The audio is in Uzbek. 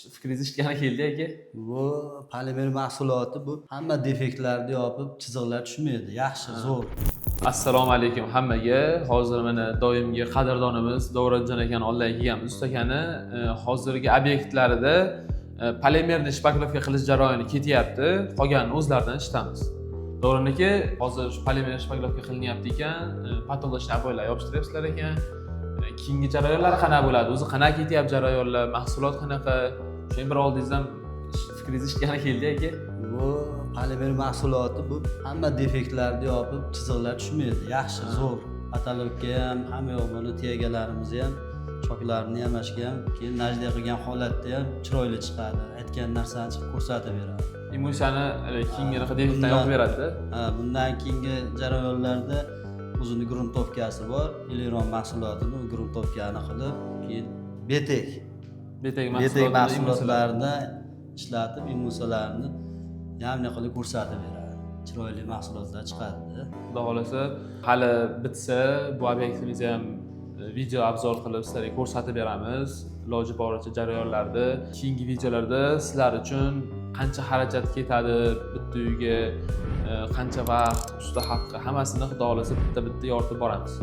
Fikringiz eshitgani keldi, aka. Bu polimer mahsuloti, bu hamma defektlarni yopib, chiziqlar tushmaydi. Yaxshi, zo'r. Assalomu alaykum hammaga. Hozir mana doimgi qadrdonimiz Davronjon akani oldiga kelganmiz. Usta akani hozirgi obyektlarida polimerni шпаклёвка qilish jarayoni ketyapti. Qolganini o'zlaridan eshitamiz. Davron aka, hozir shu polimer шпаклёвка qilinyapti ekan, потолочный обойлar yopishtiryapsizlar ekan. Keyingi jarayonlar qanaqa bo'ladi? O'zi qanaqa ketyapti jarayonlar? Mahsulot qanaqa? Shuni bir oldingizdan fikringizni eshitgani keldi, aka. Bu polimer mahsuloti, bu hamma defektlarni yopib, chiziqlar tushmaydi. Yaxshi, zo'r. Потолокka ham, hamma yoq, buni tiyagalarimizni ham, choklarni ham, mana shuga ham, keyin наждак qilgan holatda ham chiroyli chiqadi. Aytgan narsani chiqib ko'rsatib beradi. Emulsiyani keyingi defektdan yopib beradi. Ha, bundan keyingi jarayonlarda o'zini грунтовкasi bor, Eliron mahsulotini, u грунтовкani qilib, keyin betek Betek betek mahsulotini. mahsulotlarini ishlatib, emulsiyalarni явный qilib ko'rsatib beradi. Chiroyli mahsulotlar chiqadi. Xudo xohlasa, hali bitsa, bu obyektimizni ham video обзор qilib sizlarga ko'rsatib beramiz iloji boricha jarayonlarni. Keyingi videolarda sizlar uchun qancha xarajat ketadi bitta uyga, qancha vaqt, usta haqqi, hammasini, xudo xohlasa, bitta bitta yoritib boramiz.